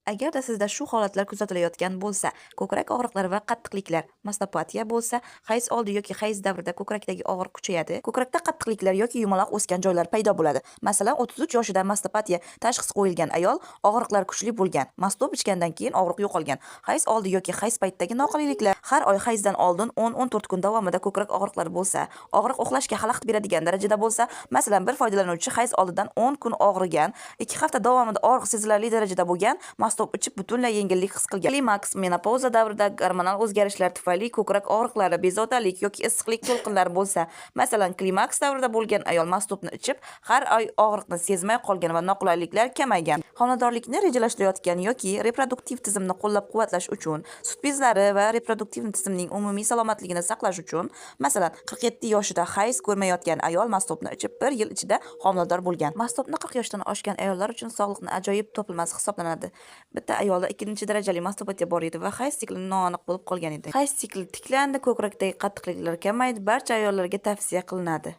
Agarda sizda shu holatlar kuzatilayotgan bo'lsa, ko'krak og'riqlari va qattiqliklar, mastopatiya bo'lsa, hayz oldi yoki hayz davrida ko'krakdagi og'riq kuchayadi, ko'krakda qattiqliklar yoki yumaloq o'sgan joylar paydo bo'ladi. Masalan, 33 yoshida mastopatiya tashxisi qo'yilgan ayol og'riqlar kuchli bo'lgan, mastop ichgandan keyin og'riq yo'qolgan. Hayz oldi yoki hayz paytidagi noqulayliklar, har oy hayzdan oldin 10-14 kun davomida ko'krak og'riqlari bo'lsa, og'riq uxlashga xalaqit beradigan darajada bo'lsa, masalan, bir foydalanuvchi hayz oldidan 10 kun og'rigan, 2 hafta davomida og'riq sezilarli darajada bo'lgan, mastop ichib butunlay yengillik his qilgan. Klimaks, menopauza davrida gormonal o'zgarishlar tufayli ko'krak og'riqlari, bezovtalik yoki issiqlik to'lqinlari bo'lsa, masalan, klimaks davrida bo'lgan ayol mastopni ichib, har oy og'riqni sezmay qolgan va noqulayliklar kamaygan. Homiladorlikni rejalashtirayotgan yoki reproduktiv tizimni qo'llab-quvvatlash uchun, sut bezlari va reproduktiv tizimning umumiy salomatligini saqlash uchun, masalan, 47 yoshida hayz ko'rmayotgan ayol mastopni ichib 1 yil ichida homilador bo'lgan. Mastopni 40 yoshdan oshgan ayollar uchun sog'liqni ajoyib topilmasi hisoblanadi. Bitta ayolda 2-darajali mastopatiya bor edi va hayz sikli noaniq bo'lib qolgan edi. Hayz sikli tiklandi, ko'krakdagi qattiqliklar kamaydi, barcha ayollarga tavsiya qilinadi.